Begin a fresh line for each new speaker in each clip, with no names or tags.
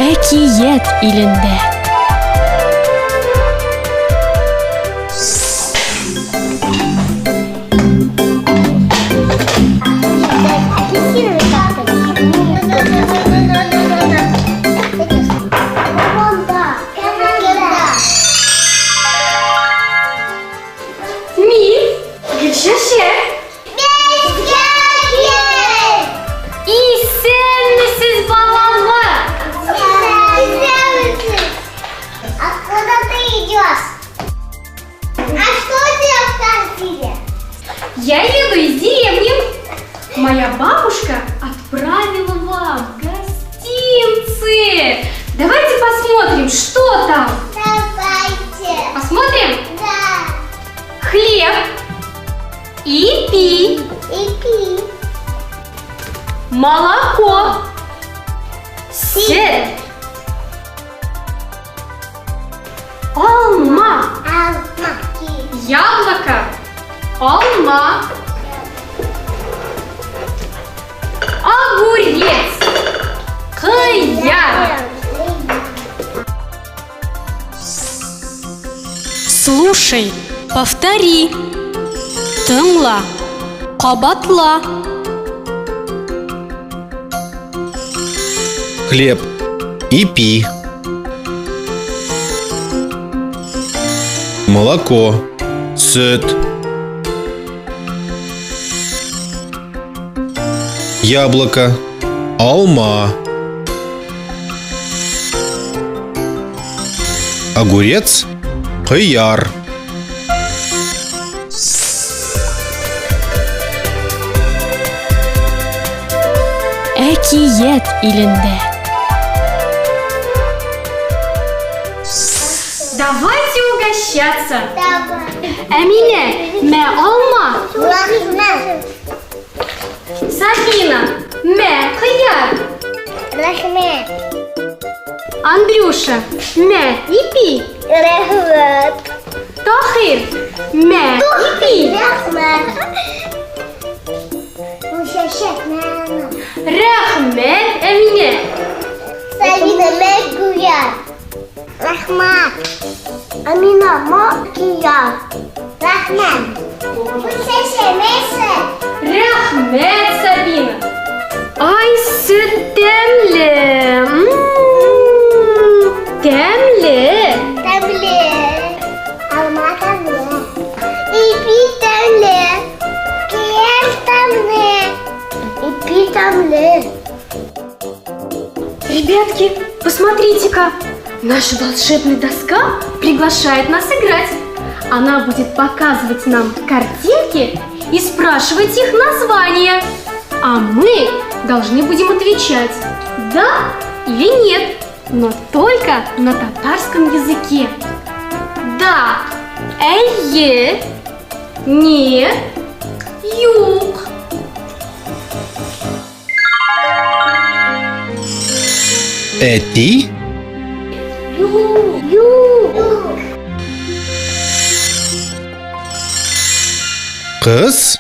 Әкият илендә.
Мин Гөлчәчәк. Исәнмесез, балалар!
Откуда ты идешь? А что у тебя в корзине?
Я еду из деревни. Моя бабушка отправила вам гостинцы. Давайте посмотрим, что там.
Давайте.
Посмотрим?
Да.
Хлеб, ипи,
Ипи.
Молоко, сөт, алма,
Алма.
Яблоко, алма, огурец, кыяр.
Слушай, повтори. Тыңла, кабатла.
Хлеб. Ипи. Молоко. Сөт. Яблоко. Алма. Огурец. Кыяр.
Әкият илендә.
Давайте угощаться.
Давай.
Әминә, мә алма.
Рәхмәт.
Сабина, мә кыяр.
Рәхмәт.
Андрюша, мә ипи.
Рәхмәт.
Тахир, мә ипи.
Рәхмәт. Гөлчәчәк, мә.
Рәхмәт, Әминә.
Сабина, мә кыяр. Рәхмәт. Амина, мә кыяр. Рәхмәт. Гөлчәчәк, мә сөт.
Рәхмәт, Сабина. Ай, сөт тәмле. Тәмле.
Тәмле. Алма тәмле. Ипи тәмле. Кыяр тәмле. Ипи тәмле.
Ребятки, посмотрите-ка. Наша волшебная доска приглашает нас играть. Она будет показывать нам картинки и спрашивать их названия. А мы должны будем отвечать «да» или «нет», но только на татарском языке. Да, әйе, нет, юк.
Әти.
Юк. Юк.
Кыз.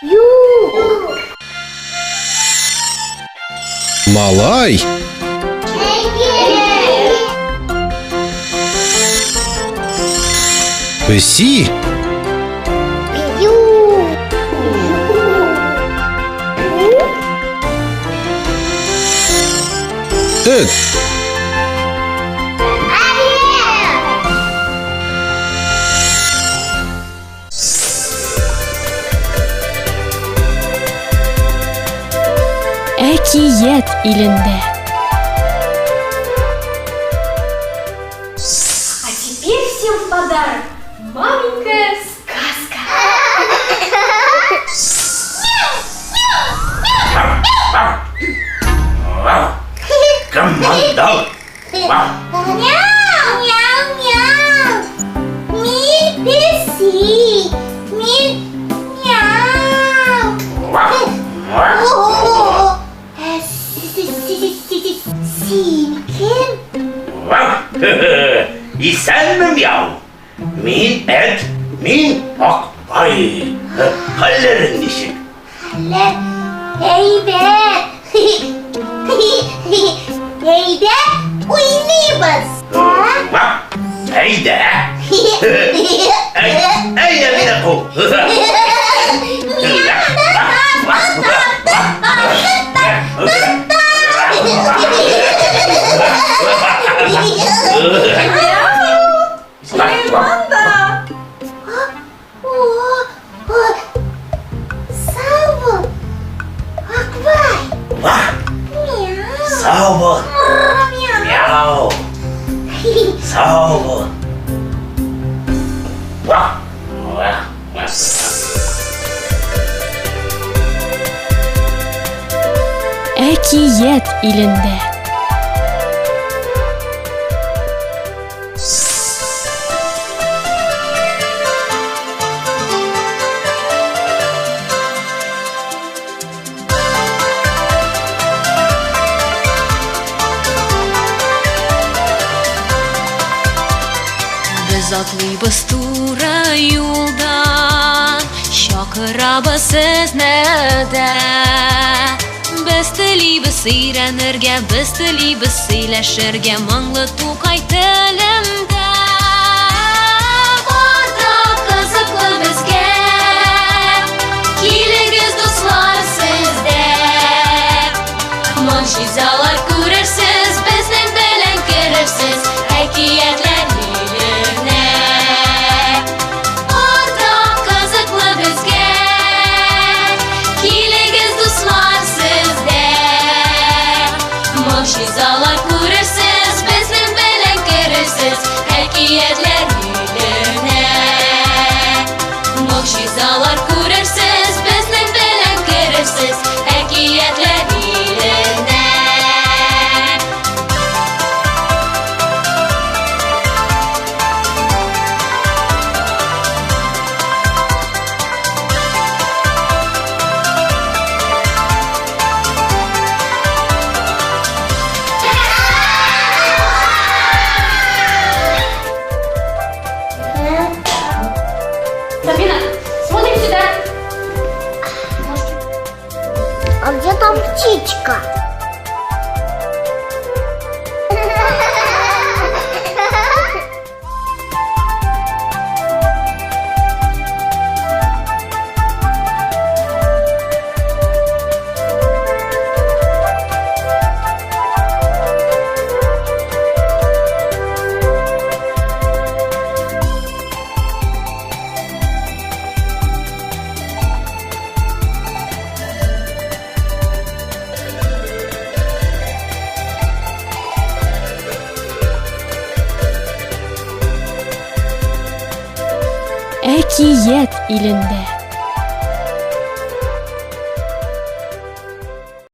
Юк.
Малай.
Әйе.
Песи.
Юк.
Эт.
Әйе.
Әкият илендә.
А теперь всем в подарок маленькая сказка.
Команда!
Мяу, мяу, мяу. Мин песи. Мин мяу. О, син кем?
Исәнме, мяу? Мин эт, мин Акбай. Хәлләрең ничек?
Хәлләр әйбәт. Әйбәт.
Әйдә. Әйдә мине ку.
Сөләйман да.
Сау бул, Акбай.
Сау бул. Мяу. Сау бул.
Әкият илендә.
Без атлыйбыз туры юлдан, чакырабыз сезне дә. Без телибез өйрәнергә, без телибез сөйләшергә моңлы Тукай телендә. Бар да кызыклы безгә, килегез, дуслар, сез дә. Могҗизалар күрерсез, безнең белән керерсез әкиятләр иленә. Бар да кызыклы безгә, килегез, дуслар, сез дә. Могҗизалар күрерсез, безнең белән керерсез әкиятләр иленә. Могҗизалар күрерсез, безнең белән керерсез әкиятләр иленә.
Сабина, смотрим сюда.
А где там птичка?
Әкият илендә.